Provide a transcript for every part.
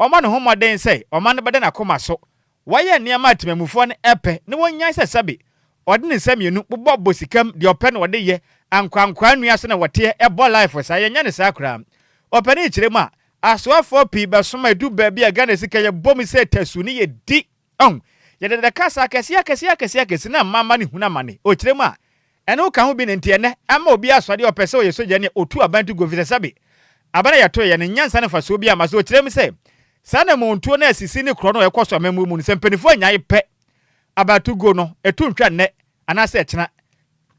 Ɔmmɔ ne ho mmɔden sɛ ɔman no bɛda n'akoma so. Wɔyɛ nneɛma a temanmufoɔ no pɛ na wɔnnyae sɛ sɛbe ɔde ne nsa mmienu bobɔ bɔ sikam deɛ ɔpɛ na ɔde yɛ ankoankoa nnua so na wɔteɛ bɔ life saa yɛnyɛ no saa koraa. Ɔpanin kyerɛ mu a asoafoɔ pii bɛsom a ɛdu baabi a Ghana sika yɛbɔ mu sɛ tasu ne yɛdi ɔho yɛdeda kasa akɛseɛ akɛseɛ akɛseɛ akɛse na mma mma no hunu amane. Ɔkyerɛ mu a Ɛno ka ho bi na nti ɛnnɛ ama obi asɔre a ɔpɛ sɛ ɔyɛ sogyani a otu aban to gu efisɛ sɛbe aban a yɛtoeɛ no nyansa ne mfasoɔ biara mma so. Ɔkyerɛ mu sɛ saa anammɔntuo no a asisi ne korɔno a ɛkɔ so amammuo mu no, sɛ mpanimfoɔ annyae pɛ abatoguo no, ɛto ntwa nnɛ anaasɛ ɛkyena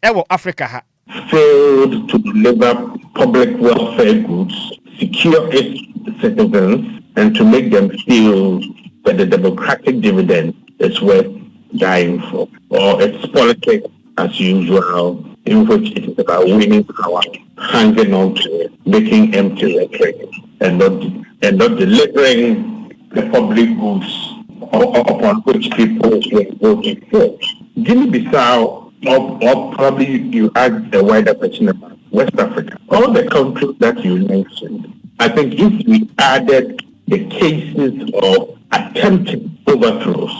wɔ Afrika ha. Failed to deliver public welfare goods, secure its citizens and to make them feel that the democratic dividend is worth dying for, or its politics as usual, in which it is about winning power, hanging on to it, making empty rhetoric, and not, and not delivering the public goods upon which people were voting for. Guinea-Bissau, or, or probably you ask a wider question about West Africa. All the countries that you mentioned, I think if we added the cases of attempted overthrows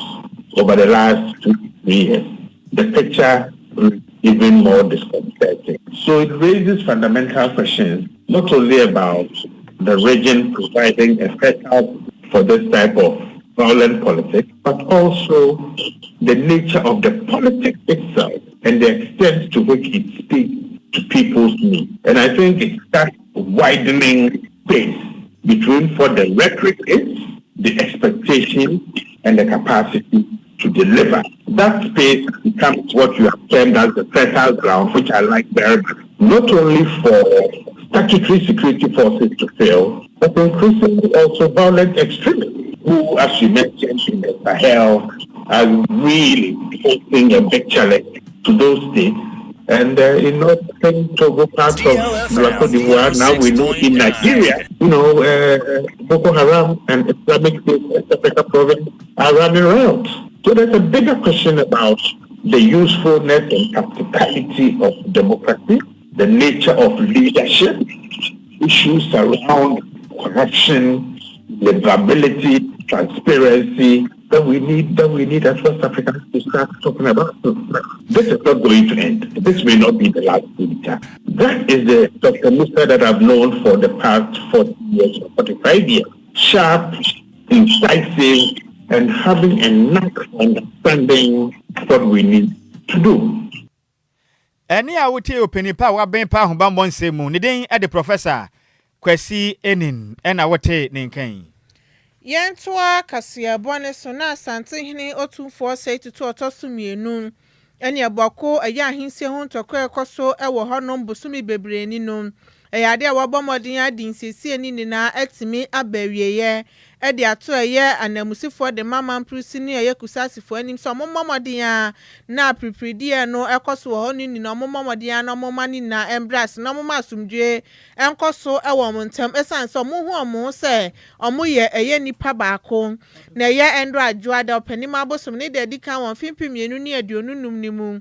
over the last two, three years, the picture is even more disconcerting. So it raises fundamental questions, not only about the region providing a fertile for this type of violent politics, but also the nature of the politics itself and the extent to which it speaks to people's needs. And I think it starts widening space between what the rhetoric is, the expectation, and the capacity to deliver. That space becomes what you have termed as the fertile ground, which I like very much, not only for statutory security forces to fail, but increasingly also violent extremists who, as you mentioned, in the Sahel, are really posing a big challenge to those states. And in northern Togo, parts of Cote d'Ivoire, now we know in Nigeria, Boko Haram and Islamic State, West Africa province are running around. So there's a bigger question about the usefulness and practicality of democracy, the nature of leadership, issues around corruption, livability, transparency that we need as West Africans to start talking about. This is not going to end. This may not be the last coup That is the Dr. Musa that I've known for the past 40 years or 45 years. Sharp, incisive, and having a knack for understanding what we need to do. Ɛne a wotie ɔpanin pa a waben pa ahobammɔ nsɛm mu ne din de Professor Kwasi Aning ɛna wote ne nka yi. Yɛntoa kaseɛbɔ no so na Asantehene Otumfoɔ Osei Tutu ɔtɔ so mmienu ne Bawku ɛyɛ ahensie ho ntɔkwa ɛkɔ so wɔ hɔnom bosome bebree ni no ɛyɛ adeɛ a wɔabɔ mmɔden adi nsiesie ne nyinaa atumi aba awieeɛ de ato ɛyɛ ananmusifoɔ de ma Mamprusi ne ɛyɛ Kusasifoɔ anim sɛ ɔmommɔ mmɔden a na apiripirideɛ no ɛkɔ so wɔ hɔ no nyinaa ɔmommɔ mmɔden a na ɔmoma ne nyinaa ɛmbrɛ ase na ɔmoma asomdwoe ɛnkɔ so ɛwɔ ɔmo ntam ɛsiane sɛ ɔmo hu ɔmo ho sɛ ɔmo yɛ ɛyɛ nipa baako. Na ɛyɛ ɛndɔ adwoada ɔpanin abosom ne deɛ ɛdi kan wɔ mfimfini 225 ne mu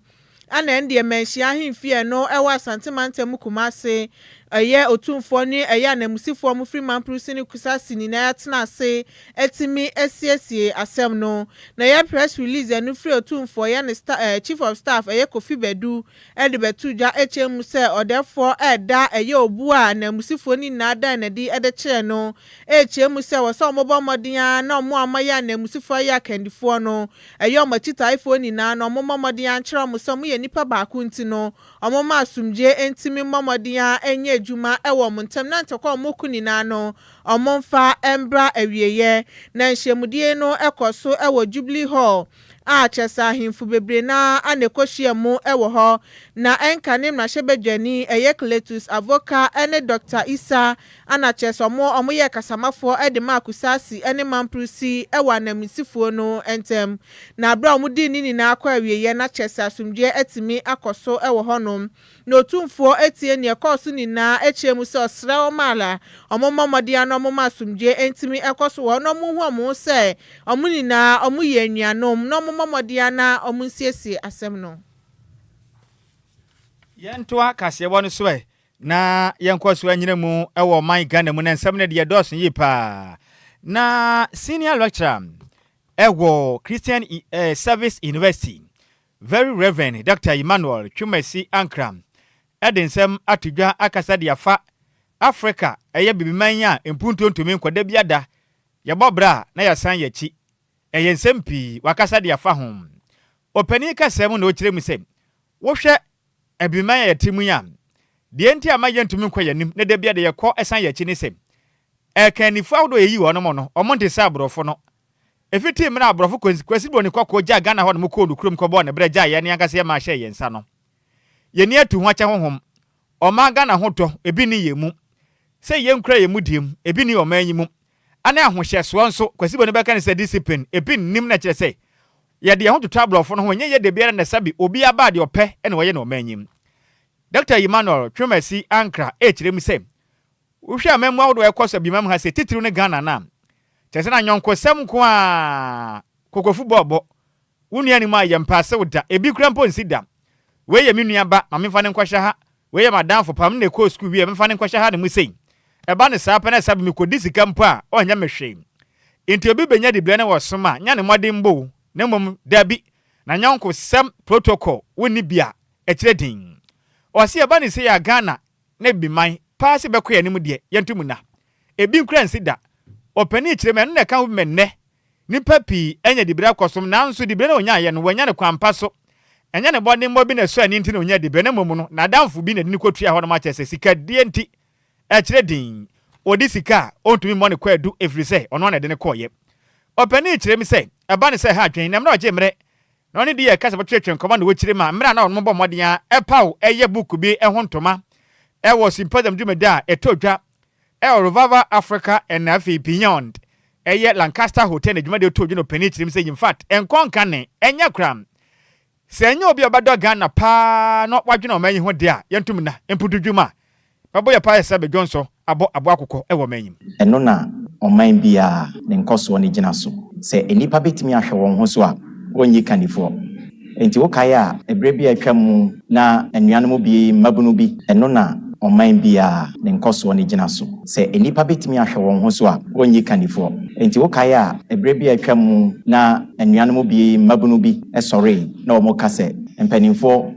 ana ɛndeɛ Manhyia ahemfie no ɛwɔ Asante mantam Kumase ɛyɛ otumfoɔ ne ɛyɛ ananmusifoɔ mo firi Mamprusi ne Kusasi nyinaa atena ase atumi asiesie asɛm no. Na ɛyɛ press release ɛno firi otumfoɔ yɛ ne sta chief of staff ɛyɛ Kofi Badu ɛde bɛto dwa ɛkyɛn mu sɛ ɔdɛfoɔ ɛɛda ɛyɛ obu a ananmusifoɔ ne nyinaa dan n'adi ɛde kyerɛ no ɛkyɛn mu sɛ wɔsɛ ɔmo bɔ mmɔden a na ɔmo a ɔmo ananmusifoɔ yɛ akandifoɔ no ɛyɛ ɔmo akyitaafoɔ nyinaa na ɔmo mmɔ mmɔden ankyerɛ ɔmo sɛ ɔmo yɛ nipa baako nti no ɔmo ma asomdwe ntumi mmɔ mmɔden a ɛnyɛ adwuma ɛwɔ ɔmo ntam na ntɔkwa a ɔmo ko nyinaa no ɔmo mfa mbra awieeɛ. Na nhyiamudie no ɛkɔ so ɛwɔ Jubilee Hall a kyerɛ sɛ ahemfo bebree naa ana ɛkɔhyia mu ɛwɔ hɔ na ɛnka ne mmarahyɛbadwani ɛyɛ Cletus Avoka ɛne Dr Isa ana kyerɛ sɛ ɔmo yɛ kasamafoɔ ɛde ma Kusasi ɛne Mamprusi ɛwɔ ananmusifoɔ no ntɛm. Na abere a ɔmo di ne nyinaa kɔ awieeɛ na kyerɛ sɛ asomdwoeɛ atumi akɔ so ɛwɔ hɔnom na otumfoɔ etie nea ɛkɔɔ so nyinaa akyerɛ mu sɛ ɔsrɛ wɔn ala ɔmo mmɔ mmɔden ano ɔmo ma asomdwoeɛ ntumi ɛkɔ so wɔ na ɔmo hu ɔmo ho sɛ ɔmo nyinaa ɔmo yɛ anuanom na ɔmo mmɔ mmɔden ana ɔmo nsiesie asɛm no. Yɛntoa kaseɛbɔ no so ɛ na yɛnkɔ so anyina mu ɛwɔ ɔman Ghana mu na nsɛm no deɛ dɔɔso yie paa. Na senior lecturer ɛwɔ Christian Service University, Very Reverend Dr Emmanuel Twumasi Ankrah, ɛde nsɛm ato dwa akasa de afa Africa, ɛyɛ bibiman a mpuntuo ntumi nkɔda bi ada, yɛbɔ berɛ a na yɛsan yɛkyi. Ɛyɛ nsɛm pii wakasa de afa ho. Ɔpanin kasa mu na ɔkyerɛ mu sɛ wohwɛ abibiman a yɛte mu yi a, deɛ nti ama yɛntumi nkɔ yɛn na da bi de yɛkɔ ɛsan yɛn akyi ne sɛ ɛkannifoɔ ahodoɔ yɛyi wɔn mo no, ɔmo nte sɛ aborɔfo no. Efiti mmerɛ aborɔfo Kwasi Buroni Kɔkɔɔ gyaa Ghana hɔ nom kɔɔ no kurom kɔbɔɔ ne berɛ gyaa yɛn ne ankasa yɛ maa hyɛ yɛn nsa no, yɛni atu ho akyɛ honhom. Ɔman Ghana ho tɔ ebi ni yɛn mu sɛ yɛnkura yɛn mu diem, ebi ni ɔman yi mu ane ahohyɛsoɔ nso. Kwasi Buroni bɛka ne sɛ discipline ebi nnim, na kyerɛ sɛ yɛde yɛn ho toto aborɔfo no ho, ɛnyɛ yɛ de biara na sɛbi obi aba deɛ ɔpɛ ɛna wɔyɛ na ɔman yi mu. Dr Emmanuel Twumasi Ankrah ɛkyerɛ mu sɛ wohwɛ amammu ahodoɔ ɛkɔ so abimam ha sɛ titiriw ne Ghana no a, kyerɛ sɛ na nyɔnkosɛm nko a kokofu bɔɔbɔ wo nua anim a yɛ mpaase wo da, ebi kura mpo nsi da. Wei yɛ me nua ba, ma memfa ne nkɔhyɛ ha. Wei yɛ madamfo pam ne kɔɔ sukuu wie, memfa ne nkɔhyɛ ha ne mu sei. Ɛba ne saa pɛ na sɛ mekɔdi sika mpo a, ɔnyɛ me hwee. Nti obi bɛnya dibrɛ ne wɔ som a nya ne mmɔden mbo, na mmom dabi na nyɔnkosɛm protocol wonni bi a ɛkyerɛ din. Ɔse ɛba ne sɛ yɛ Ghana ne biman paa sɛ bɛkɔ yɛn anim deɛ, yɛnto mu na ebi nkura nsi da. Ɔpanin kyerɛ mu ɛno na ɛka ho bi mɛ nnɛ nipa pii anya dibrɛ akɔsom, nanso dibrɛ na onyaayɛ no, wɔanya ne kwan so. Ɛnyɛ ne bɔdemmɔ bi na ɛsɔ ani nti na onya dibrɛ, na mmom no n'adamfo bi na de ne kɔtua hɔ nom akyerɛ sɛ sikadie nti ɛkyerɛ din. Ɔdi sika a ɔntumi mmɔ ne kɔ adu, ɛfiri sɛ ɔno na ɛde ne kɔɔyɛ. Ɔpanin kyerɛ mu sɛ ɛba ne sɛ ha adwene na mmerɛ ɔgye mmerɛ na ɔne di yɛ kasa bɛtwetwe nkɔmɔ na wɔkyerɛ mu a mmerɛ a na ɔno bɔ mmɔden a ɛpaw ɛyɛ book bi ɛho ntoma ɛwɔ symposium dwumadi a ɛtɔ dwa ɛwɔ Revival Africa and afei Beyond, ɛyɛ Lancaster Hotel na dwumadi ɛtɔ dwa no, ɔpanin kyerɛ mu sɛ in fact ɛnkɔ nka ne ɛnyɛ koram sɛ ɛnyɛ obi a ɔbɛdɔ Ghana paa na wadwene ɔman yi ho deɛ a, yɛntom na mputu dwuma bɛbɔ yɛ paa sɛ bɛdwo nso abɔ aboa akokɔ ɛwɔ ɔman yi mu. Ɛno na ɔman biara ne nkɔsoɔ no gyina so. Sɛ nnipa bɛtumi ahwɛ wɔn ho so a, wɔnyi kannifoɔ. Nti wokaeɛ a, ɛberɛ bi a atwa mu na anuanom bi, mmabunu bi. Ɛno na ɔman biara ne nkɔsoɔ no gyina so. Sɛ nnipa bɛtumi ahwɛ wɔn ho so a, wɔnyi kannifoɔ. Nti wokaeɛ a, ɛberɛ bi a atwa mu na anuanom bi, mmabunu bi sɔree na wɔn ka sɛ mpanimfoɔ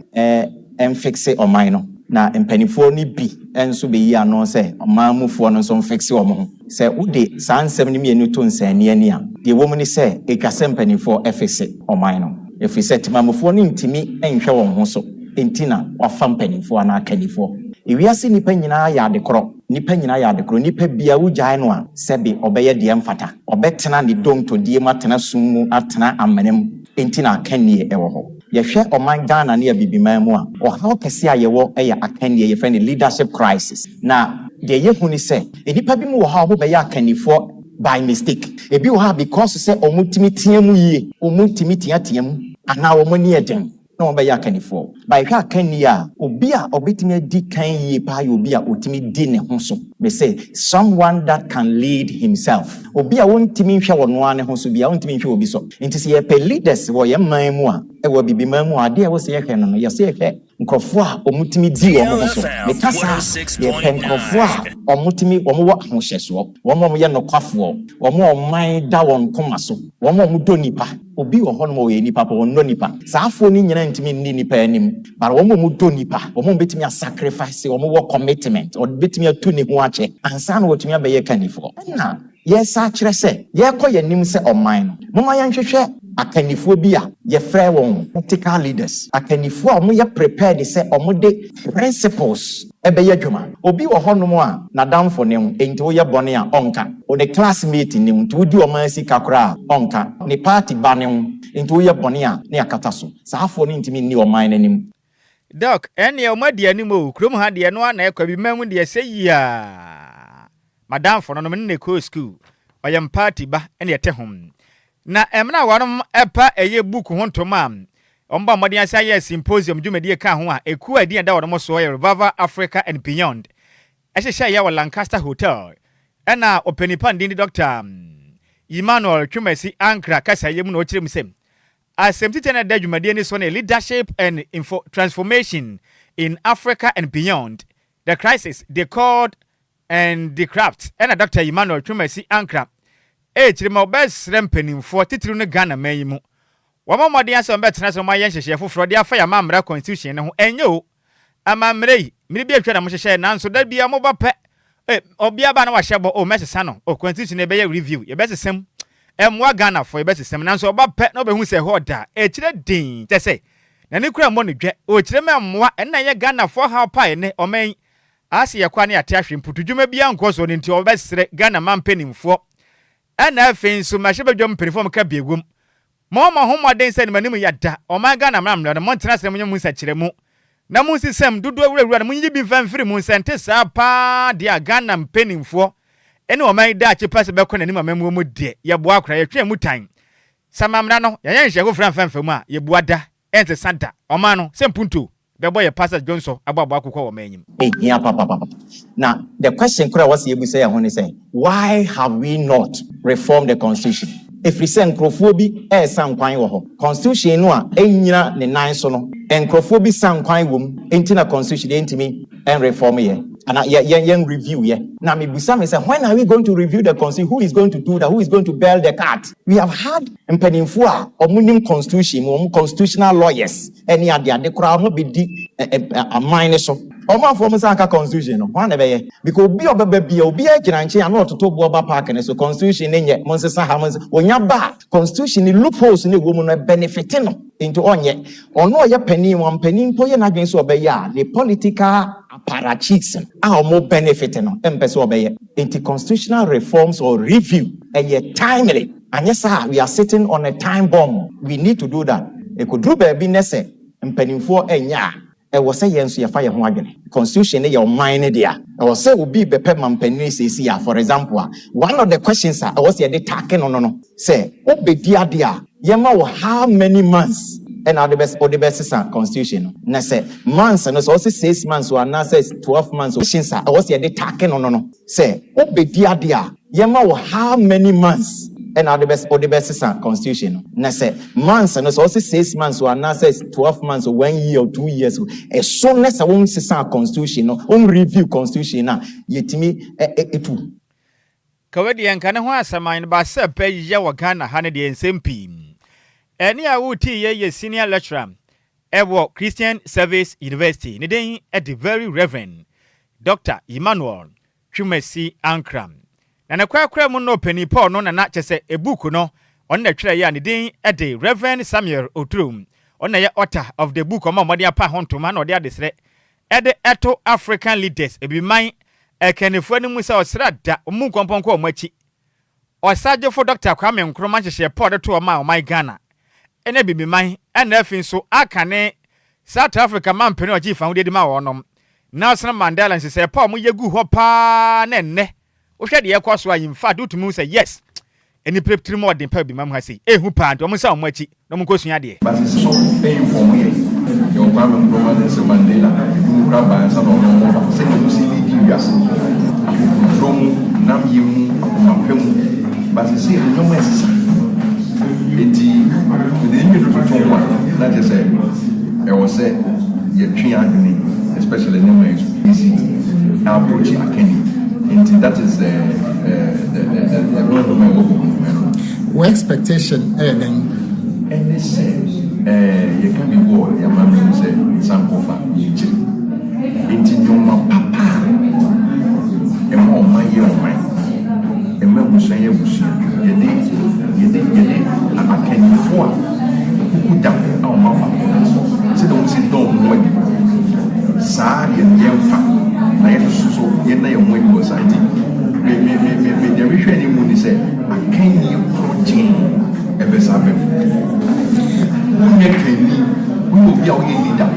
mfixe ɔman no, na mpanimfoɔ no bi nso bɛyi ano sɛ ɔman mufoɔ no nso mfixe wɔn ho. Sɛ wode saa nsɛm no mmienu to nsɛnni ani a, deɛ ɛwɔ mu ne sɛ ɛtwa sɛ mpanimfoɔ ɛfixe ɔman no, ɛfiri sɛ temamufoɔ no ntumi nhwɛ wɔn ho so, nti na wafa mpanimfoɔ anaa akannifoɔ. Ewiase nnipa nyinaa yɛ adekorɔ. Nnipa nyinaa yɛ adekorɔ. Nnipa bia wogyae no a, sɛbe ɔbɛyɛ deɛ mfata, ɔbɛtena ne dontodie mu, atena sum mu, atena amena mu. Nti na akannie ɛwɔ hɔ. Yɛhwɛ ɔman Ghana ne abibiman mu a, ɔhaw kɛse a yɛwɔ yɛ akannie, yɛfrɛ no leadership crisis. Na deɛ yɛhu ne sɛ nnipa bi mu wɔ hɔ a wɔbɛyɛ akannifoɔ by mistake. Ebi wɔ hɔ a, because sɛ wɔn tumi tea mu yie, wɔn tumi teatea mu anaa wɔn ani yɛ den na wɔn bɛyɛ akannifoɔ. Ba yɛhwɛ akanni a, obi a ɔbɛtumi adi kan yie paa yɛ obi a ɔtumi di ne ho so. Mese someone that can lead himself. Obi a wɔntumi nhwɛ wɔn ara ne ho so bi a, wɔntumi nhwɛ obi so. Nti sɛ yɛpɛ leaders wɔ yɛn man mu a, ɛwɔ bibiman mu a, adeɛ a ɛwɔ sɛ yɛhwɛ no, yɛsɛ yɛhwɛ nkurɔfoɔ a wɔtumi di wɔn ho so. Meka saa, yɛpɛ nkurɔfoɔ a wɔtumi wɔn wɔ ahohyɛsoɔ, wɔn a wɔyɛ nokwafoɔ, wɔn a ɔman da wɔn koma so, wɔn a wɔdɔ nipa. Obi wɔ hɔnom a ɔyɛ nipa pɔ, ɔnnɔ nipa. Saa afoɔ no nyinaa ntumi nni nipa anim, but wɔn a wɔdɔ nipa, wɔn a wɔbɛtumi asacrifice, wɔn wɔ commitment, wɔbɛtumi atu ne ho akyɛ ansa na wɔtumi abɛyɛ kannifoɔ. Ɛna yɛsa kyerɛ sɛ yɛrekɔ yɛn anim sɛ ɔman no, moma yɛnhwehwɛ akannifoɔ bi a yɛfrɛ wɔn ethical leaders, akannifoɔ a wɔyɛ prepared sɛ wɔde principles ɛbɛyɛ adwuma. Obi wɔ hɔnom a n'adamfo ne ho, nti woyɛ bɔne a ɔnka. Ne classmate ne ho, nti wodi ɔman sika koraa a ɔnka. Ne party ba ne ho, nti woyɛ bɔne a ne akata so. Saa afoɔ no ntumi nni ɔman n'anim. Doc, ɛnneɛ ɔmo adi anim o. Kurom ha deɛ no a na ɛkɔ bi mma mu deɛ sɛ yia madamfo no ne ne kɔɔ school, ɔyɛ mparty ba ɛne ɛte ho. Na ɛmena a wɔnom ɛpa ɛyɛ book ho ntoma a wɔn ba mmɔden ase ayɛ symposium dwumadie ka ho a, ekuo a ɛdin ɛda wɔn soɔ yɛ Revival Africa and Beyond, ɛhyehyɛ yɛ wɔ Lancaster Hotel, ɛna ɔpanipa ndin de Dr Emmanuel Twumasi Ankrah kasa yɛ mu na ɔkyerɛ mu sɛ asɛm titi na ɛda dwumadie ni so ne "Leadership and Info Transformation in Africa and Beyond: The Crisis, the Code and the Craft". Ɛna Dr Emmanuel Twumasi Ankrah Ɛrekyiri ma wɔbɛsrɛ mpanimfoɔ, titiriw no Ghana man yi mu, wɔmmɔ mmɔden ara sɛ wɔbɛtena ase na wɔayɛ nhyehyɛe foforɔ de afa yɛn amammerɛ constitution no ho. Ɛnyɛ o, amammerɛ yi, mmere bi atwa na mohyehyɛe, nanso da biara moba pɛ, eh, obiara ba na wahyɛ bɔ, oh, mɛsesa no, oh, constitution no yɛbɛyɛ review, yɛbɛsesa mu, ɛmmoa Ghanafoɔ, yɛbɛsesa mu, nanso ɔba pɛ na ɔbɛhu sɛ ɛhɔ ɔda, ɛkyerɛ den, kyɛ sɛ, n'ani kura mmɔ no dwɛ, ɔkyerɛ mu ɛmmoa, ɛno na ɛyɛ Ghanafoɔ haw paa ɛnnɛ, ɔman yi, ase yɛkɔ a na yɛate ahwe, mputudwuma biara nkɔ soɔ no nti ɔbɛsrɛ Ghana man mpanimfoɔ, ɛna afei nso mmarahyɛbadwam mpanimfoɔ a wɔka bi wom, Mommɔ ho mmɔden sɛ animanim yɛ da, ɔman Ghana mmara mmara no, montena ase na monyɛ mo nsakyeramu, na monsisam dodoɔ awurawura no, monyiyi bi mfa mfiri mu, sɛ ɛnte saa paa deɛ a Ghana mpaninfoɔ ne ɔman yi daakye pɛ sɛ bɛkɔ n'anim amammuo mu deɛ, yɛboa koraa, yɛtwe yɛn mu tan. Sɛ amammerɛ no, yɛanyɛ nhyehyɛe foforɔ amfa amfa mu a, yɛbua da, ɛnsesa da, ɔman no, sɛ mpuntuo. Bɛbɔ yɛ pastors dwonsɔ aboaboa akokɔ wɔ ɔman yi mu. Ehia papapapa. Na the question koraa a ɛwɔ sɛ yɛbisa yɛn ho ne sɛ, why have we not reformed the constitution? Ɛfiri sɛ nkurɔfoɔ bi resa nkwan wɔ hɔ. Constitution no a ɛnnyina ne nan so no, nkurɔfoɔ bi sa nkwan wɔ mu nti na constitution yɛntumi nreform yɛ anaa yɛ yɛn yɛn review yɛ. Na mebisa me sɛ, when are we going to review the constitution? Who is going to do that? Who is going to bell the cat? We have had mpanimfoɔ a wɔnim constitution mu, wɔn constitutional lawyers, ne adeade koraa ɔmo bedi aman no so. Ɔmo amfa ɔmo nsa anka constitution no, hwan na ɛbɛyɛ? Because obi a ɔbɛba bia, obiara gyina nkyɛn a na ɔtoto boɔ ba park no so, constitution no nyɛ, monsesa ha, monsesa, onya ba a, constitution no loopholes no ɛwɔ mu no ɛbenefite no, nti ɔnyɛ. Ɔno a ɔyɛ panin, wampanin mpo yɛ n'adwene sɛ ɔbɛyɛ a, ne political apparatchiks no a ɔmo benefit no mpɛ sɛ ɔbɛyɛ. Nti constitutional reforms or review ɛyɛ timely. Anyɛ saa a, we are sitting on a time bomb. We need to do that. Ɛkɔduru baabi nnɛ sɛ mpanimfoɔ nyɛ a, ɛwɔ sɛ yɛn nso yɛfa yɛn ho adwene. Constitution no yɛ ɔman no dea. Ɛwɔ sɛ obi rebɛpɛ mampanin seesei a, for example a, one of the questions a ɛwɔ sɛ yɛde tackle no no no, sɛ wobɛdi adeɛ a, yɛma wo how many months ɛna wode bɛ wode bɛsesa constitution no? Na sɛ months no, sɛ wose 6 months o anaasɛ 12 months o, questions a ɛwɔ sɛ yɛde tackle no no no, sɛ wobɛdi adeɛ a, yɛma wo how many months ɛna wode bɛ wode bɛsesa constitution no? Na sɛ months no, sɛ wose 6 months o anaasɛ 12 months o, one year or 2 years o, ɛso ne sɛ wonsesa constitution no, won review constitution no a, yɛtumi ɛtu. Kawe deɛ nka ne ho asɛm an ba sɛ bɛyɛ wɔ Ghana ha no deɛ, nsɛm pii. Ɛne a wotii yɛ yɛ senior lecturer ɛwɔ Christian Service University, ne din ɛde Very Reverend Dr. Emmanuel Twumasi Ankram. Na ne korakora mu no, ɔpanin Paul no nana kyɛ sɛ ebook no ɔno na twerɛeɛ a ne din ɛde Reverend Samuel Oturom, ɔno na yɛ author of the book. Ɔma ɔmɔden apa ho ntoma na ɔde adesrɛ ɛde ɛto African leaders, ebiman ɛkɛnifoɔ no mu sɛ ɔsrɛ da ɔmu nkɔmpɔnkɔ ɔmo akyi. Ɔsagyefo Dr. Kwame Nkrumah nhyehyɛ Paul de to ɔma a ɔman Ghana ɛne bibiman ɛna afei nso aka ne South Africa mampanin a ɔgye fawodeɛ de ma wɔnom, Nelson Mandela, nhyehyɛ Paul mo yɛ gu hɔ paa. Na ɛnnɛ wohwɛ deɛ ɛkɔ so a, in fact, wotumi hu sɛ yes, nnipa tirim ɔden pa bi mam ha sei ehu paa, nti wɔn nsa wɔn akyi na wɔn nkɔsua adeɛ. But so inform yɛ yɛwɔ Kwame Nkrumah, Nelson Mandela, ebi mu kora baa nsa na ɔno ɔmo ba sɛdeɛ ɔmo si lead wiase, akokoduro mu, namyɛ mu, akomapɛ mu. But sɛ nneɛma ɛsesa, eti mede ne mmienu toto ho a, na kyerɛ sɛ ɛwɔ sɛ yɛtwe adwene, especially nneɛma yi so easy approach akani. Nti that is the honhom a ɛwɔ book no mu. Wo expectation ɛyɛ dɛn? Ɛne sɛ yɛka biribi wɔ yɛamammerɛ mu sɛ sankɔfa yɛkyiri, nti nneɛma papa a ɛma ɔman yɛ ɔman, ɛma abusua yɛ abusua, yɛde akannifo a kuku da a ɔma fa sɛdeɛ wɔn si dɔn wɔn ho adi saa deɛ no, yɛmfa na yɛsoso so yɛnna yɛn ho adi wɔ saa. Nti me deɛ mehwɛ anim mu ni sɛ akannie korɔgyee ɛbɛsa bɛm. Wonyɛ kanni, woyɛ obi a woyɛ leader,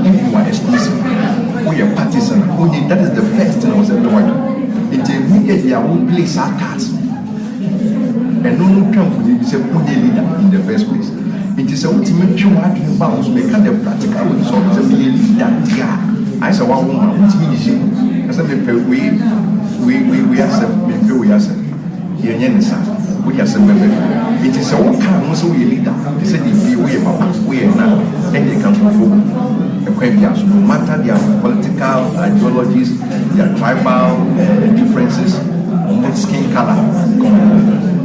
if you are exclusive, woyɛ partisan, wonyɛ. That is the first thing I was ever wadwo. Nti immediately a wo play saa cards ɛno no, twa mfoni bi sɛ wonyɛ leader in the first place. Nti sɛ wotumi twe w'adwene ba wo so, meka the practical way sɛ ɔbɛ sɛ meyɛ leader deɛ a, ayɛ sɛ wawo ma wotumi yiyi mu sɛ mepɛ wei wei wei wei asɛm, mempɛ wei asɛm. Yɛnyɛ ne saa, wode asɛm bɛbɛ fi. Nti sɛ woka ho sɛ woyɛ leader te sɛ deɛ fie woyɛ papa, woyɛ na ɛnyɛ ka nkurɔfoɔ bu ɛkwan bi so, no matter their political ideologies, their tribal differences, wɔn skin colour.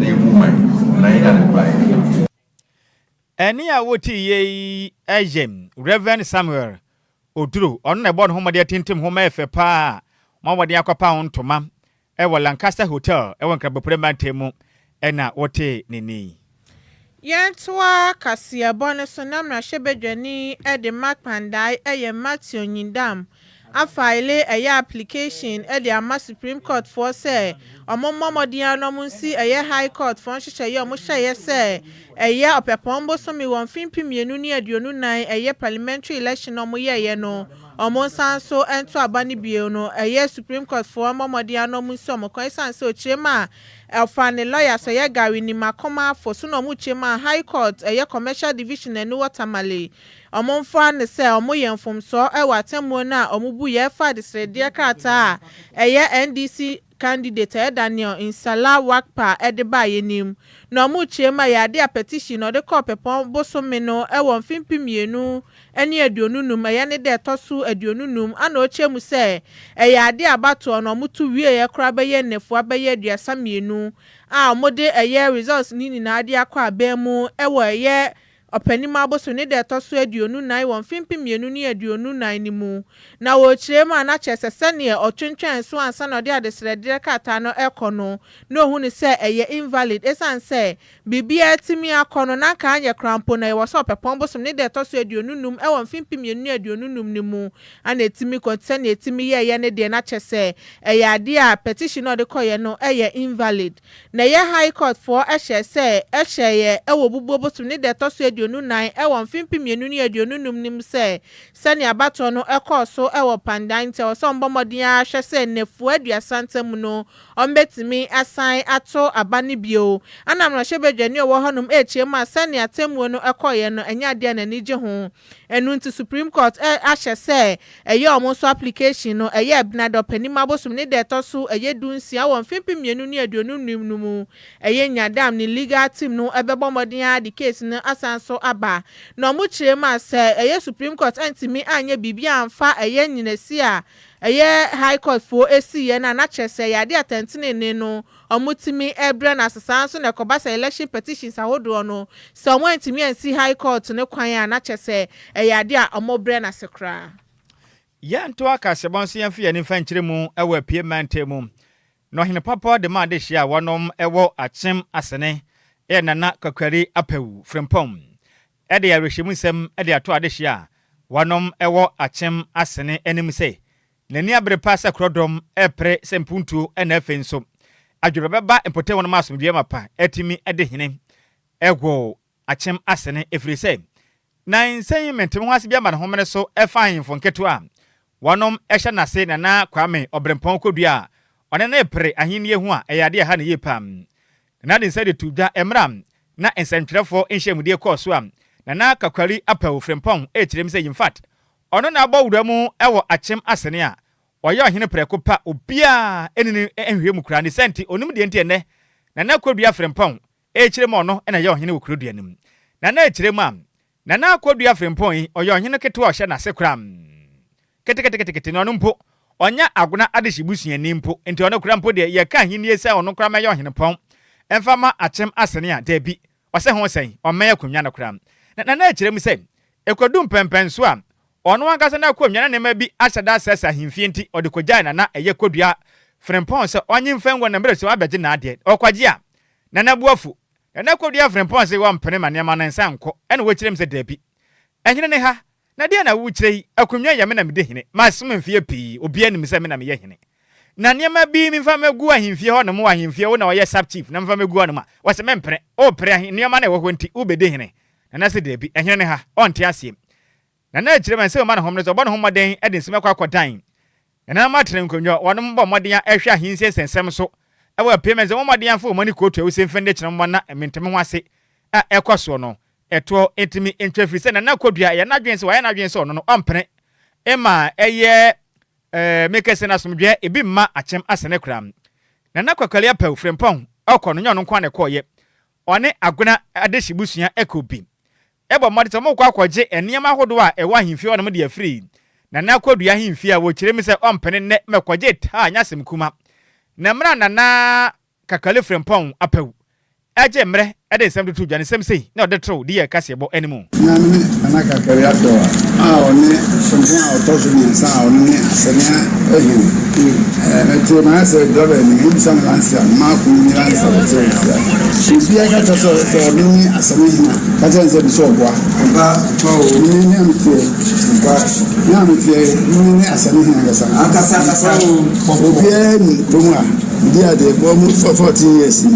na yɛbu man na yɛnya ne koraa. Ɛnne a wotiiɛ yi yɛ Rev. Samuel Oduro, ɔno na ɛbɔɔ ne ho mmɔden atintim nhoma a ɛyɛ fɛ paa a wɔabɔ mmɔden akɔpa ho ntoma wɔ Lancaster Hotel wɔ Nkrabopre mantam mu na wotee ne nne yi. Yɛntoa kaseɛbɔ no so na mmarahyɛbadwani de ma Kpandai yɛ Matthew Nyindam afaele ɛyɛ application de ama Supreme Court foɔ sɛ ɔmo mmɔ mmɔden ara na ɔmo nsi ɛyɛ High Court foɔ nhyehyɛeɛ a ɔmo hyɛeɛ sɛ ɛyɛ Ɔpɛpɔn bosome wɔ mfe 2024 ɛyɛ Parliamentary Election a ɔmo yɛeɛ no ɔmo nsan so nto aba no bio no ɛyɛ Supreme Court foɔ mmɔ mmɔden ara na ɔmo nsi ɔmo kwan ɛsiane sɛ ɔkyerɛ mu a ɔfa ne lawyers ɛyɛ Gary Nimako-Marfo so na ɔmo kyerɛ mu a High Court ɛyɛ Commercial Division ɛno wɔ Tamale Wɔmfa no sɛ wɔyɛ mfomsoɔ wɔ atemmuo no a wɔbuiɛ ɛfa adesrɛdeɛ krataa a ɛyɛ NDC candidate a ɛyɛ Daniel Nsala Wakpa de baeɛ no mu. Na wɔrekyerɛ mu a ɛyɛ adeɛ a petition a ɔde kɔɔ Ɔpɛpɔn bosome no wɔ mfe 2025 ɛyɛ ne da ɛtɔ so 25 ana ɔkyerɛ mu sɛ ɛyɛ adeɛ a abatoɔ no wɔto wieɛ koraa bɛyɛ nnafua bɛyɛ 32 a wɔde ɛyɛ results no nyinaa de akɔ aban mu wɔ ɛyɛ Ɔpɛnim abosom ne da ɛtɔ so 24 wɔ mfe 2024 no mu, na wɔrekyerɛ mu a na kyerɛ sɛ sɛdeɛ ɔtwentwɛn so ansa na ɔde adesrɛdeɛ krataa no rekɔ no, na ɔhu no sɛ ɛyɛ invalid ɛsiane sɛ biribiara atumi akɔ no na anka anyɛ koraa mpo no ɛwɔ sɛ Ɔpɛpɔn bosom ne da ɛtɔ so 25 wɔ mfe 2025 no mu na ɛtumi kɔ nti sɛdeɛ ɛtumi yɛeɛ no deɛ na kyerɛ sɛ ɛyɛ adeɛ a petition a ɔde kɔeɛ no yɛ invalid. Na ɛyɛ High Court foɔ hyɛɛ sɛ hyɛeɛ wɔ Obubuo bosom ne da ɛtɔ so 24 wɔ mfe 2025 no mu sɛ sɛnea abatoɔ no kɔɔ so wɔ Pandan nti ɛwɔ sɛ wɔbɔ mmɔden ara hwɛ sɛ nnafua 30 ntam no wɔbɛtumi asan ato aba no bio. Ɛna mmarahyɛbadwani a ɔwɔ hɔnom rekyerɛ mu a sɛnea atemmuo no kɔeɛ no ɛnyɛ adeɛ a n'ani gye ho. Ɛno nti Supreme Court ahyɛ sɛ ɛyɛ wɔn nso application no ɛyɛ Ɛbenada Ɔpɛnim abosom ne da ɛtɔ so ɛyɛ 16 wɔ mfe 2025 no mu. Ɛyɛ Nyadam ne legal team no bɛbɔ mmɔden ara de case no asan so aba. Na wɔn kyerɛ mu a sɛ ɛyɛ Supreme Court antumi anyɛ biribi amfa ɛyɛ nyinasi a ɛyɛ High Court foɔ siiɛ no a na kyerɛ sɛ ɛyɛ adeɛ a atɛntenenee no wɔtumi brɛ no ase. Saa ara nso na ɛkɔba sɛ election petitions ahodoɔ no, sɛ wɔantumi ansi High Court no kwan a, na kyerɛ sɛ ɛyɛ adeɛ a wɔbrɛ no ase koraa. Yɛntoa kaseɛbɔ nso yɛmfa yɛn ani mfa nkyerɛ mu wɔ Apue mantam mu. Na ɔhene papa de maa adehyeɛ a wɔnom wɔ Akyem Asene yɛ Nana Kwakwari Apawu Frimpong de awerɛhyɛmu nsɛm de ato adehyeɛ a wɔnom wɔ Akyem Asene anim sɛ N'ani abere paa sɛ korɔdɔm repere sɛ mpuntuo na afei nso adwene bɛba mpɔtam hɔ nom asomdwoeɛ mapa atumi de hene wɔ akyem asene ɛfiri sɛ na nsɛn mente-me-ho-ase bi ama ne homene so ɛfa ahemfo nketewa a wɔnom hyɛ n'ase Nana Kwame Ɔberempɔn Kodua a ɔne no repere ahennie ho a ɛyɛ adeɛ a ɛha no yie paa. Nana de nsa de too dwa mmerɛ a na nsɛntwerɛfoɔ nhyiamudie kɔɔ so a Nana Kakwari Apawu Frimpong rekyerɛ mu sɛ infact Ɔno na abɔ wura mu wɔ akyem asene a ɔyɛ ɔhene prɛko pɛ a obiara nni no nhwɛ mu koraa. Ne saa nti, ɔnim deɛ nti ɛnnɛ Nana Kodua Frimpong rekyerɛ mu a ɔno na ɛyɛ ɔhene wɔ kuro dua no mu. Nana rekyerɛ mu a, Nana Kodua Frimpong yi, ɔyɛ ɔhene ketewa a ɔhyɛ n'ase koraa keteketekete na ɔno mpo ɔnyɛ Agona adehye busuani mpo nti ɔno koraa mpo deɛ yɛka ahennie sɛ ɔno koraa mmɛyɛ ɔhenepɔn mfa ma akyem asene a, daabi. Ɔsɛ ho sɛn? Ɔmmɛn akonnwa no koraa. Na Nana rekyerɛ mu sɛ, Ekodu mpɛnpɛnso a, ɔno ankasa n'akonnwa ne nneɛma bi ahyɛ da asɛesɛe ahemfie nti, ɔde kogyae Nana ɛyɛ Kodua Frimpong sɛ ɔnye mfa ngua na mmerɛ so abɛgye n'adeɛ. Ɔkɔgye a, Nana bo afu. Nana Kodua Frimpong se ɔmpene ma nneɛma no nsan nkɔ, ɛna wɔkyerɛ mu sɛ dabi. Ɛhene ne ha, Na deɛn na worekyerɛ yi? Akonnwa yɛ me na medi hene. Masom mfeɛ pii. Obiara nim sɛ me na meyɛ hene. Na nneɛma bi memfa mmɛgu ahemfie hɔ nom wɔ ahemfie, wo na ɔyɛ sub chief na memfa mmɛgu hɔ nom a, wɔse mempene. Worepere ahe, nneɛma no a ɛwɔ hɔ nti, wobɛdi hene? Nana se daabi, ɛhene ne ha. Ɔnte aseɛ. Nana akyire ma nsɛm ma ne hom no sɛ ɔbɔ ne ho mmɔden de nsɛm akɔ akɔdan Nananom atena nkonnwa, wɔnom bɔ mmɔden a ɛhwɛ ahensie nsɛnsɛm so wɔ apuei ma nsɛm wɔn mmɔden amfa wɔn ani kootu awusie mfɛnde kyerɛ mmoa na mente me ho ase a ɛkɔ soɔ no ɛtoɔ ntumi ntwa ɛfiri sɛ Nana Kodua ɛyɛ n'adwene sɛ wayɛ n'adwene sɛ ɔno no ɔmpene mma ɛyɛ ɛɛ mekɛse no asomdwoeɛ ebi mma akyem asene koraa. Nana Kwakwali Apawu Frimpong ɔkɔ no nyɛ ɔno nko ara na ɛkɔɔyɛ ɔne Agona Adehye busua ɛkɔ bi bɔ mmɔden sɛ wɔrekɔ akɔgye nneɛma ahodoɔ a ɛwɔ ahemfie hɔnom de afiri Nana Kodua ahemfie a wɔkyerɛ mu sɛ ɔmpene nnɛ ma ɛkɔgye taa nyɛ asɛm kuma. Na mmerɛ a Nana Kakali Frimpong Apawu Ɛgye mmerɛ de nsɛm toto dwa ne nsɛm sei na ɔde too DL kaseɛbɔ no mu. Nyame ne Nana Kakari Adowa a ɔne Frimpong a ɔtɔ so miensa a ɔno ne Asɛnea hene. Metee mayɛ sɛ driver ni mebisa no lanse a mako nyi lanse a ɔkyerɛ me sia. Obia ka kyerɛ sɛ sɛ ɔno ne Asɛnea hene a ka kyerɛ no sɛ bisa ɔboa. Ampa pa o. Mene ne a meteɛ. Ampa. Me a meteɛ mene ne Asɛnea hene ankasa. Ankasa ankasa o. Obiara nim kurom a. Medi adeɛ bɔ mu for 14 years ni.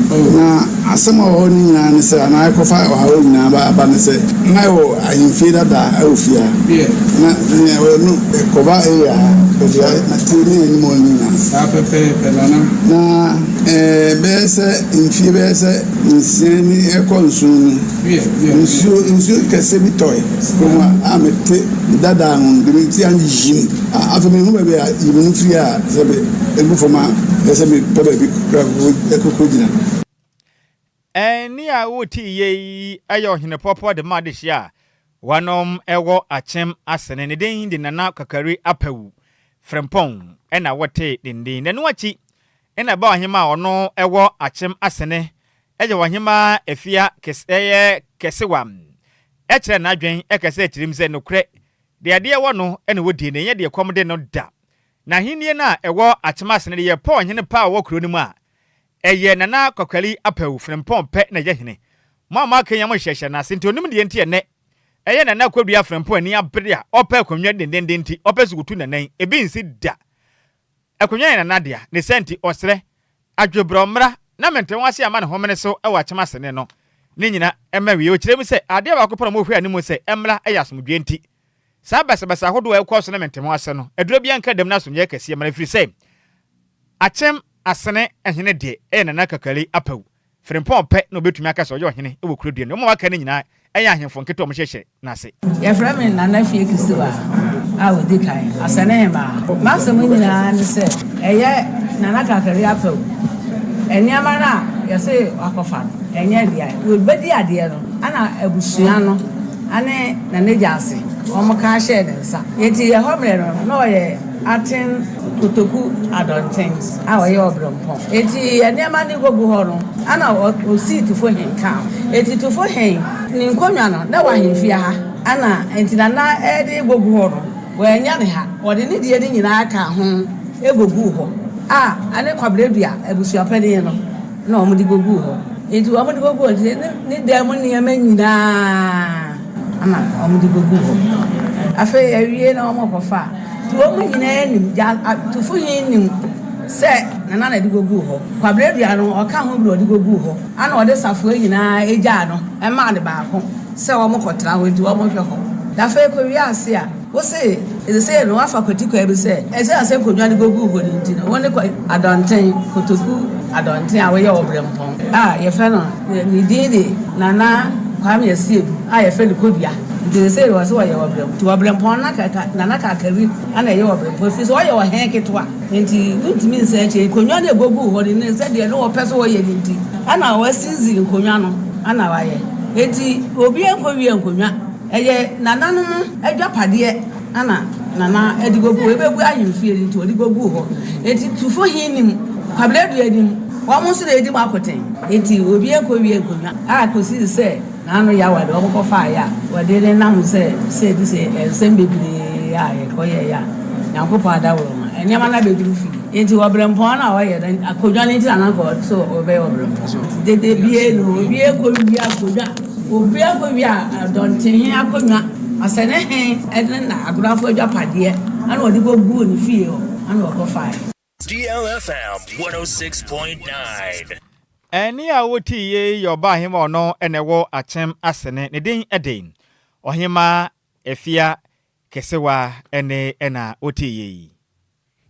Na asɛm a ɛwɔ hɔ no nyinaa ne sɛ, anaa ɛkɔfa ɔhaw nyinaa ba aba ne sɛ, na yɛwɔ ahemfie dada wɔ fie ha. Na nea ɛwɔ no kɔba area ha, baabi a na tie ne anim hɔ no nyinaa. Saa pɛpɛɛpɛ, Nana. Na ɛɛ bɛyɛ sɛ mfie bɛyɛ sɛ nsia ni ɛkɔ nson ni, nsuo nsuo kɛseɛ bi tɔe kurom ha a mete dada ho no, de me ti anyiyim. Afei mehu baabi a yim no firi a sɛ me egu fam a ɛsɛ sɛ mepɛ baabi kora kɔgyina. Ɛnne a wote yiye yi yɛ ɔhene pɔpɔ de ma adehye a wɔnom wɔ Akyem Asene. Ne din de Nana Kwakari Apawu Frempong na wotee ne din. N'ano akyi na ɛba ɔhemmaa a ɔno wɔ Akyem Asene yɛ ɔhemmaa Afia Kɛsewa kyerɛ n'adwen kɛsɛ tirim sɛ nokorɛ Deɛ adeɛ wɔ no na wɔdie, na ɛnyɛ deɛ kɔm de no da. Na ahennie no a ɛwɔ Akyem-Asene de yɛ Paul hene pa a ɔwɔ kuro no mu a, ɛyɛ Nana Kwakwali Apawu Frempɔn pɛ na ɛyɛ hene. Mo a moaka yi a monhyɛhyɛ no ase nti ɔnim deɛ nti ɛnnɛ ɛyɛ Nana Kwadua Frempɔn ani abere a ɔpɛ akonnwa dendenden nti ɔpɛ sɛ ɔtu Nana yi. Ebi nsi da. Akonnwa yɛ Nana dea, ne saa nti ɔsrɛ, Adwobrɛ ɔmmra na mente ho ase ama ne homene so wɔ Akyem Asene no ne nyina mma awiei. Ɔkyerɛ mu sɛ adeɛ baako pɛ na wɔhwɛ anim sɛ ɛmmra yɛ asomdwoeɛ nti saa basabasa ahodoɔ a ɛkɔ so ne mente ho ase no aduro biara nka dam na asomdwoeɛ kɛseɛ mmra ɛfiri sɛ Akyem Asene hene deɛ ɛyɛ Nana Kakari Apawu Frimpong pɛ na obetumi aka sɛ ɔyɛ ɔhene wɔ kuro dua no mu. Wɔn a wɔaka no nyinaa yɛ ahemfo nketewa a wɔhyehyɛ n'ase. Yɛfrɛ me Nana Fie Kisiwa a ɔdi kan, Asɛnehemaa. M'asɛm nyinaa ne sɛ ɛyɛ Nana Kakari Apawu nneɛma no a yɛse wakɔfa no, ɛnyɛ dea. Ɔbɛdi adeɛ no na abusua no ne Nana Gyasi wɔka hyɛɛ ne nsa. Enti ɛhɔ mmerɛ no na ɔyɛ Aten Kotoku Adɔnten a ɔyɛ ɔberempɔn. Enti nneɛma no gogu hɔ no, ɛnna osii Tufo Hen kaa ho. Enti Tufo Hen ne nkonnwa no, na ɛwɔ ahemfie ha. Ɛnna enti Nana de gogu hɔ no, wannya ne ha. Ɔde ne deɛ no nyinaa kaa ho goguu hɔ, a ɛne Kwaberedua abusuapanin no na wɔde goguu hɔ. Enti wɔde goguu hɔ nti, ne dan mu nneɛma nyinaa na wɔde goguu hɔ. Afei awiei no wɔkɔfaa. Nti wɔn nyinaa nim, gya Tufo he nim sɛ Nana na de goguu hɔ. Kwabena Dua no, ɔka ho bi na ɔde goguu hɔ. Ana ɔde safoa nyinaa gyaa no maa no baako sɛ wɔkɔtena hɔ nti wɔhwɛ hɔ. Na afei kɔwie ase a, wose sesei no woafa kwati kwan bi sɛ ɛsiane sɛ nkonnwa no goguu hɔ no nti no, wo ne Adɔnten, Kotoku Adɔnten a woyɛ ɔberempɔn a yɛfrɛ no, ne din de Nana Kwame Asiedu a yɛfrɛ no Kodua. Nti sesei wɔse ɔyɛ ɔbrɛmpɔn. Nti ɔbrɛmpɔn na kaka Nana Kakari na ɛyɛ ɔbrɛmpɔn ɛfiri sɛ ɔyɛ ɔhene ketewa nti wontumi nsan akyire. Nkonnwa no ɛgoguu hɔ no ne sɛdeɛ na wɔpɛ sɛ wɔyɛ no nti ɛna wɔasinsi nkonnwa no ɛna wɔayɛ. Nti obiara nkɔwia nkonnwa. Ɛyɛ nananom agyapadeɛ ɛna Nana de goguu hɔ. Ɛbɛgu ahemfie no nti wɔde goguu hɔ. Nti Tufo he nim, Kwabena Dua nim, wɔn nso na ɛdi mu akoten. Nti obiara nkɔwia nkonnwa a kɔsii sɛ N'ano yaw a de wɔn kɔfaeɛ a wɔde ne nam sɛ sɛ di sɛ nsɛm bebree a yɛkɔyɛeɛ a Nyankopɔn adaworoma nneɛma no abɛduru fie. Enti ɔbrɛmpɔn no a ɔyɛ no akodwa no nti na na anka ɔsɛ ɔbɛyɛ ɔbrɛmpɔn. Nti dede bie no obi akɔwia akodwa obi akɔwia adɔnten akonnwa asɛ ne he ne na agorafo adwapadeɛ ɛna ɔde kɔguu ne fie hɔ ɛna ɔkɔfaeɛ. DLFM 106.9. Ɛnne a wotii yi yɛ ɔbaa hemmaa a ɔno na ɛwɔ Akyem Asene. Ne din de Ɔhemmaa Afia Kesewa ɛnne na wotii yi.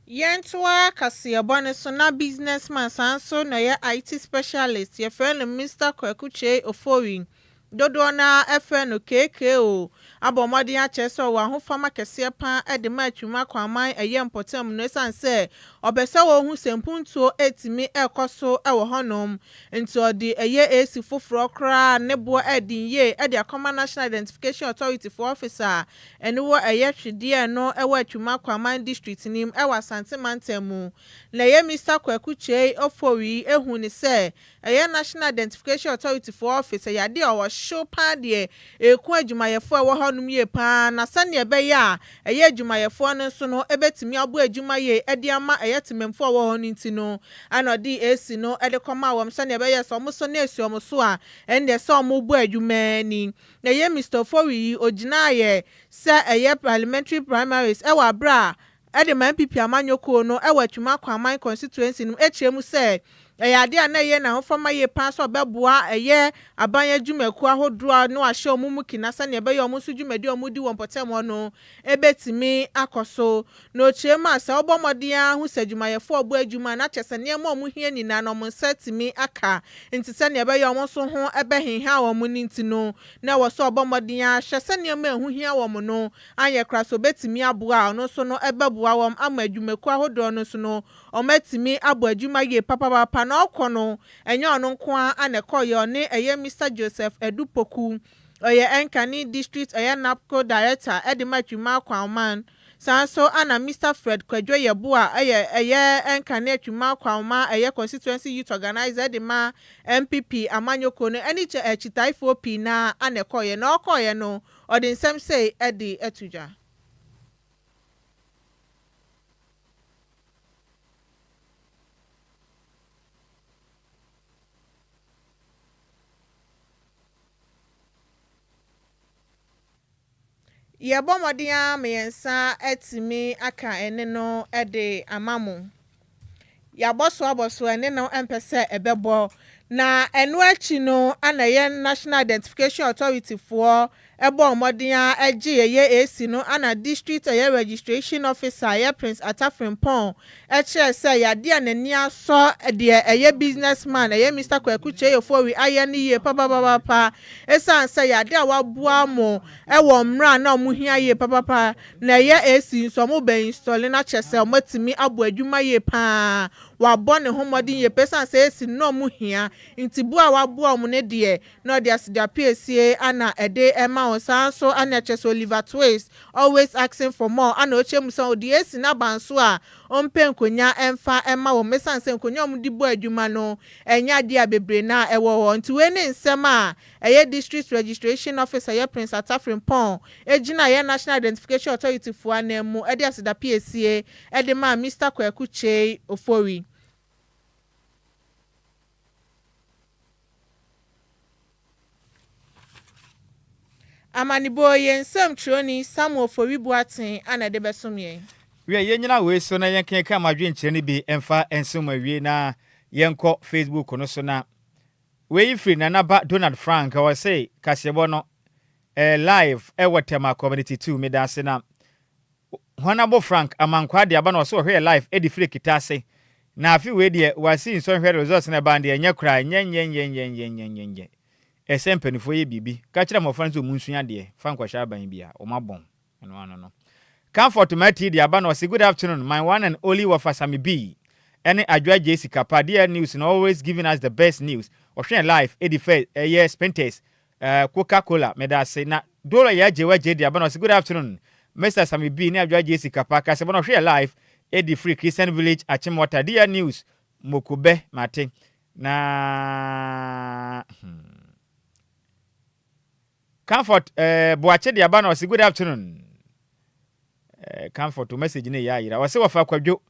Yɛntoa kaseɛbɔ no so na businessman san nso na ɔyɛ IT specialist yɛfrɛ no Mr Kwaku Kyei Ofori dodoɔ no ara frɛ no KKO abɔ mmɔden akyerɛ sɛ ɔwɔ ahofama kɛseɛ paa de ma Atwima Kwaman ɛyɛ mpɔtam no ɛsiane sɛ ɔpɛ sɛ ɔhu sɛ mpuntuo ɛtumi ɛkɔ so ɛwɔ hɔnom, nti ɔde ɛyɛ AC foforɔ koraa ne boɔ ɛden yie ɛde akɔma National Identification Authority foɔ office a ɛno wɔ ɛyɛ Hwedeɛ no ɛwɔ Atwima Kwaman District nim ɛwɔ Asante Mantam mu. Na ɛyɛ Mr Kwaku Kyei Ofori ehu ne sɛ ɛyɛ National Identification Authority foɔ office ɛyɛ adeɛ a ɔwɔ hyew paa deɛ ɛku adwumayɛfoɔ a ɛwɔ hɔnom yie paa, na sɛnea ɛbɛyɛ a ɛyɛ adwumayɛfoɔ no nso no ɛbɛtumi abɔ adwuma yie ɛde ama ɛyɛ temamfoɔ a wɔwɔ hɔ no nti no, ɛna ɔde AC no ɛde kɔma wɔn sɛnea ɛbɛyɛ sɛ ɔmo so na esi ɔmo so a, ɛndeɛ sɛ ɔmo bɔ adwuma ani. Na ɛyɛ Mr Ofori yi ogyina yɛ sɛ ɛyɛ parliamentary primaries ɛwɔ abere a ɛde ma NPP amanyɔkuo no ɛwɔ Atwima Kwaman Constituency no, ekyirɛ mu sɛ ɛyɛ adeɛ a na ɛyɛ n'ahofama yie paa sɛ ɔbɛboa ɛyɛ aban adwumakuo ahodoɔ a na wahyɛ wɔn mu kina sɛnea ɛbɛyɛ wɔn nso dwumadi a wɔn di wɔ mpɔtam hɔ no ɛbɛtumi akɔ so. Na okyerɛ mu a, sɛ ɔbɔ mmɔden ara ho sɛ adwumayɛfoɔ ɔbɔ adwuma na kyerɛ sɛ nneɛma a wɔn hia nyinaa na wɔn nsa tumi aka, nti sɛnea ɛbɛyɛ wɔn nso ho ɛbɛhenha wɔn no nti no, na ɛwɔ sɛ ɔbɔ mmɔden ara hwɛ sɛ nneɛma a ɛho hia wɔn no anyɛ kora so obɛtumi aboa a, ɔno nso no ɛbɛboa wɔn ama adwumakuo ahodoɔ no nso no wɔn atumi abɔ adwuma yie papapapa. Na ɔkɔ no, ɛnyɛ ɔno nko ara ana ɛkɔyɛ, ɔne ɛyɛ Mr Joseph Edupoku, ɔyɛ ɛnkane District ɛyɛ NABCO Director ɛde ma Atwima Kwaman. Saa nso ana Mr Fred Kwadwo Yɛboa ɛyɛ ɛnkane Atwima Kwaman ɛyɛ Constituency Youth Organizer ɛde ma NPP amanyɔkuo no, ɛne kyɛ akyitaafoɔ pii na ana ɛkɔyɛ. Na ɔkɔyɛ no, ɔde nsɛm sei ɛde ato dwa. Yɛbɔ mmɔden ara ma yɛn nsa atumi aka ɛne no de ama mo. Yɛabɔ so abɔ so, ɛne no mpɛ sɛ ɛbɛbɔ. Na ɛno akyi no, ana ɛyɛ National Identification Authority foɔ ɛbɔ mmɔden a ɛgye ɛyɛ AC no, ana District ɛyɛ Registration Officer ɛyɛ Prince Atafrimpɔn ɛkyerɛ sɛ yadeɛ a n'ani asɔ deɛ ɛyɛ businessman ɛyɛ Mr Kwaku Kyei ayɛ no yie papapapa, ɛsiane sɛ yadeɛ a waboa mo ɛwɔ mmerɛ a na ɔmo hia yie papapa. Na ɛyɛ AC nso ɔmo bɛ install na kyerɛ sɛ ɔmo atumi abɔ adwuma yie paa. Wabɔ ne ho mmɔden yie pɛ, ɛsiane sɛ AC no na ɔmo hia, nti bo a waboa ɔmo no deɛ, na ɔde aseda piesie ana ɛde ɛma wɔn. Saa nso ana ɛkyerɛ sɛ Oliver Twist always asking for more, ana ɔkyerɛ mu sɛ ɔde AC n'aba nso a, ɔmpɛ nkonnwa ɛmfa ɛma wɔn, ɛsiane sɛ nkonnwa a wɔde bɔ adwuma no ɛnyɛ adeɛ a bebree na ɛwɔ hɔ. Nti wei ne nsɛm a ɛyɛ District Registration Officer ɛyɛ Prince Atafrimpɔn egyina ɛyɛ National Identification Authority foɔ anan mu ɛde aseda piesie ɛde maa Mr Kwaku Kyei Ofori. Amanibɔ yɛn nsɛm twerɛni Samuel Ofori Boaten ana ɛde bɛsom yɛn. Wie yɛnyina wei so na yɛnkenka mo adwenkyerɛ no bi mfa nsom awie na yɛnkɔ Facebook no so. Na wei firi Nanaba Donald Frank, ɔse kaseɛbɔ no live ɛwɔ Tema Community 2. Meda ase. Na Hwanabo Frank Amankwa de aba na ɔsɛ ɔhwɛ yɛ live ɛde firi kita ase. Na afe wei deɛ wasi nsɔnhwɛ results na ɛba deɛ ɛnyɛ koraa, nyɛ nyɛ nyɛ nyɛ nyɛ nyɛ nyɛ nyɛ. Ɛsɛ mpanimfoɔ yɛ biribi ka kyerɛ mmɔfra no sɛ ɔmu nsua adeɛ fa nkɔhyɛ aban bi a ɔmo abɔn ɛno ano no. Comfort Mati de aba na ɔse, "Good afternoon, my one and only Wɔfa Sami B ɛne Adwoa JC Kapa. DL News no always giving us the best news. Ɔhwɛ live ɛdi fɛ ɛyɛ Spintex Coca Cola. Meda ase." Na Dora yɛ agye wagye de aba na ɔse, "Good afternoon, Mr Sami B ne Adwoa JC Kapa. Kasɛbɔ no ɔhwɛ yɛ live ɛdi firi Christian Village, Achimota. DL News mokobɛ mate." Na Comfort Boakye de aba na ɔse, "Good afternoon." Comfort o message ne yɛ ayera. Ɔse wɔfa Kwadwo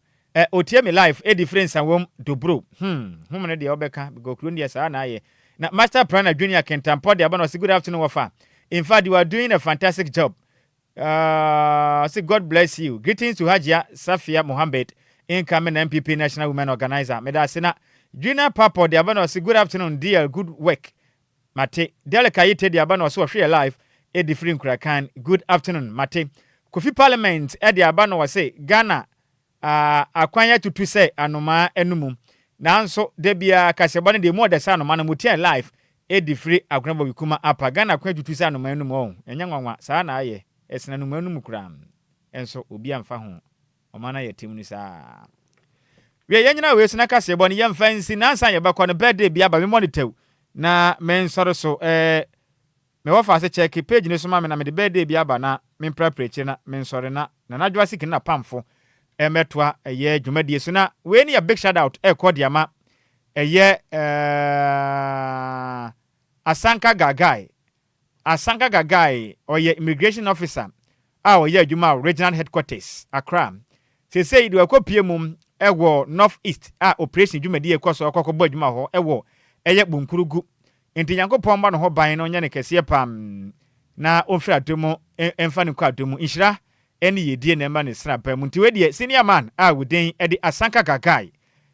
otie me live ɛdi firi Nsawam Dobro. Hom no deɛ ɔbɛka because kuro no deɛ saa na ayɛ. Na Master Planner Junior Kentampɔ de aba na ɔse, "Good afternoon wɔfa. In fact, you are doing a fantastic job. Say God bless you. Greetings to Hajia Safia Mohammed, incoming NPP National Women Organizer." Meda ase. Na Junior Papo de aba na ɔse, "Good afternoon dear, good work." Mate. Delika Yite de aba na ɔse ɔhwɛ yɛ live ɛdi firi Nkurakan. "Good afternoon." Mate. Kofi Parliament de aba na ɔse Ghana akwan atutu sɛ anomaa anum. Nanso da biara kaseɛbɔ no deɛ mu ɔdɛ sɛ anoma no mutia live ɛdi firi Akonabɔ Wikuma apa. Ghana akwan atutu sɛ anomaa anum ɔ ɛnyɛ nwanwa saa na ayɛ ɛsena anomaa anum koraa nso obi amfa ho. Ɔman no ayɛ tem no saa. Wie yɛnyina wei so na kaseɛbɔ no yɛmfa nsi na ansa yɛbɛkɔ no birthday bi aba memmɔ no tɛw na mensɔre so eh, mewɔ fa ase check page no so ma me na mede birthday bi aba na memprapra akyire na mensɔre na Nana Adwoa Siki ne n'apamfo mmɛtoa ɛyɛ dwumadie so. Na wei no yɛ big shout out ɛrekɔ de ama ɛyɛ eh, Asanka Gagai. Asanka Gagai ɔyɛ immigration officer a ɔyɛ adwuma wɔ Regional Headquarters, Accra. Seesei deɛ wakɔpue mu wɔ North East a operation dwumadie rekɔ so ɔkɔ akɔbɔ adwuma hɔ wɔ ɛyɛ Bunkurugu. Nti Nyankopɔn mmɔ ne ho ban na ɔnyɛ no kɛseɛ pam na ɔmfiri adom mu mfa no nkɔ adom mu. Nhyira ne yiedie na ɛmma ne sraban mu. Nti wei deɛ senior man a wo din de Asanka Gagai,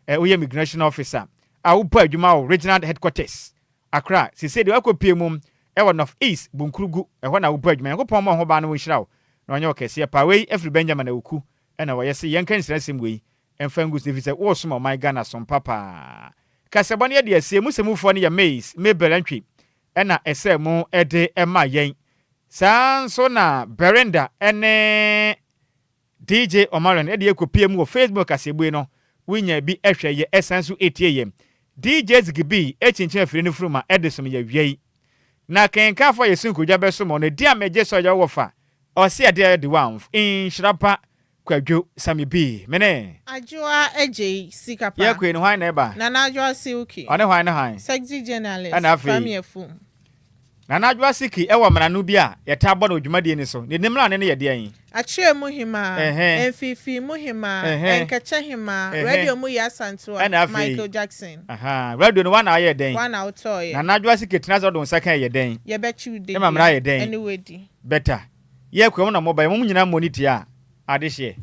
woyɛ immigration officer a wobɔ adwuma wɔ Regional Headquarters, Accra, seesei deɛ woakɔpue mu wɔ North East, Bunkrugu, ɛhɔ na wobɔ adwuma. Nyankopɔn mmɔ wo ho ban na ɔnhyira wo na ɔnyɛ wo kɛseɛ paa. Wei firi Benjamin Awuku na wɔyɛ se yɛnka nhyira nsɛm wei mfa ngu so ɛfiri sɛ woresom ɔman Ghana som papaa. Kasabɔ no yɛde asie mu sɛ mufoɔ no yɛ Maize, Mabel Antwi na ɛsɛɛ mu de ma yɛn. Saa ara nso na Berinda ne DJ Omarion de ɛkɔpie mu wɔ Facebook kaseɛbue no, wonya bi hwɛ yɛ ɛsan nso tie yɛ. DJ Ziggy B kyinkyim afiri no furuma de som yɛ wiei. Na kenkanfoɔ a yɛsi nkonnwa bɛsom ɔno, din a megye sɛ ɔyɛ wo wɔfa, ɔse adeɛ a yɛde wo amf, nhyira pa Kwadwo Sammy B, me ne. Adwoa Adjei Sika Pa. Yɛkɔe no hwan na ɛba? Nana Adwoa Silky. Ɔne hwan ne hwan? Sexy journalist Ɛna afei. Kwame Afum. Nana Adwoa Silky wɔ mmarano bi a yɛtaa bɔ no wɔ dwumadie no so. Ne ne mmarane no yɛ deɛn? Akyerɛ mu hemaa, Ɛhɛn. Mfeefee mu hemaa, Ɛhɛn. Nkɛkyɛ hemaa, Ɛhɛn. Radio mu Yaa Santoa, Ɛna afei. Michael Jackson. Ahaa, radio no woana ayɛɛ dɛn? Woana wotɔɔeɛ? Nana Adwoa Silky tena ase ɔde wo nsa ka ɛyɛ dɛn? Yɛbɛkye wo Ne mamena dedie ayɛ dɛn? ɛne wadi. Better. Yɛ kua mo na mo ba yɛ mo nyinaa mmɔ ne ti a adehyeɛ.